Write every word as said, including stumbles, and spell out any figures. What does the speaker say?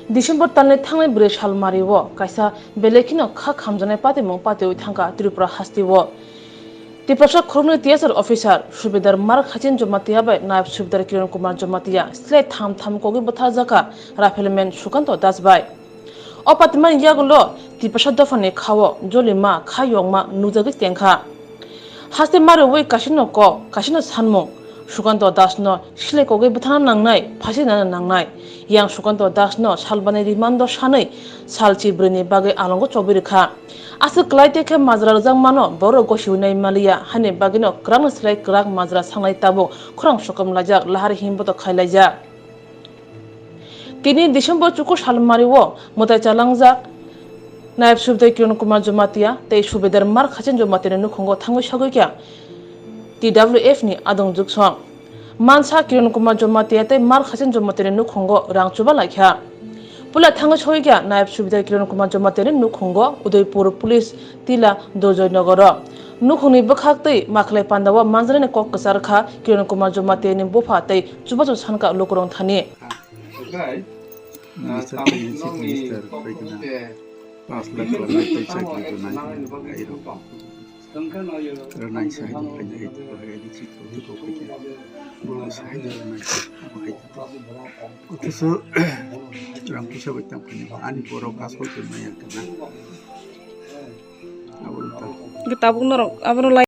December talni thangnai bwrwi sal mario kaisa belai kheno kha khamjaknai patimung patiwi thangkha Tripura hasteo. Tiprasa khoroknwi T S R officer Subedar Mar Khachin Jamatia bai Nayab Subedar Kiran Kumar Jamatia slai tham tham kogwi bwtharjakha Rifleman Sukanto Das bai. O patimani yagulo Tiprasa dophani khao jolima kha yongma nukjagwi tengkha. Haste mariwi kasino kok, kasino sanmung, Sukanto Dasno silai kogwi bwthana nangnai, phasi nana nangnai. Yang Sukanto Dasno salbani rimando sanwi salchi bwrwini bagwi alongo chobwi rwkha. Aswk kwlai tei khe majra rwjakmano borok gosiwi nai maliya, hani bagwino kwrakni slai kwrak majra sanglai tabuk khorang sokomlaijak, lahar himboto khailaijak. Tini December chuku salmario mwtai chalangjak Nayab Subedar Kiran Kumar Jamatia tei Subedar Mar Khachin Jamatia ni nukhungo thangwi sagwi kha T W F ni adong juksong. Mansa Kiran Kumar Jamatia tei Mar Khachin Jamatia ni nukhungo rang chuba laikha. Pula thangwi sagwi kha Nayab Subedar Kiran Kumar Jamatia ni nukhungo Udaipur Police Tila Durjoy Nogoro. Nukhungni bwkhak tei makhlai pandao manjani kok kwchar kha Kiran Kumar Jamatia ni bupha tei chubachu sanka lukurok thani. Minister tei Chief Minister bai khna paanch lakh rwnai tei chakri rwnai hai rok rwnai sahai ni phainai hai tei hai ni chikro tei kok hai khe bo sahai ni rwnai abo hai tei othocho rang puisa bai tang phainai ani borok asol khe maya khe na abo wng tong. Tabuk norok abono lai.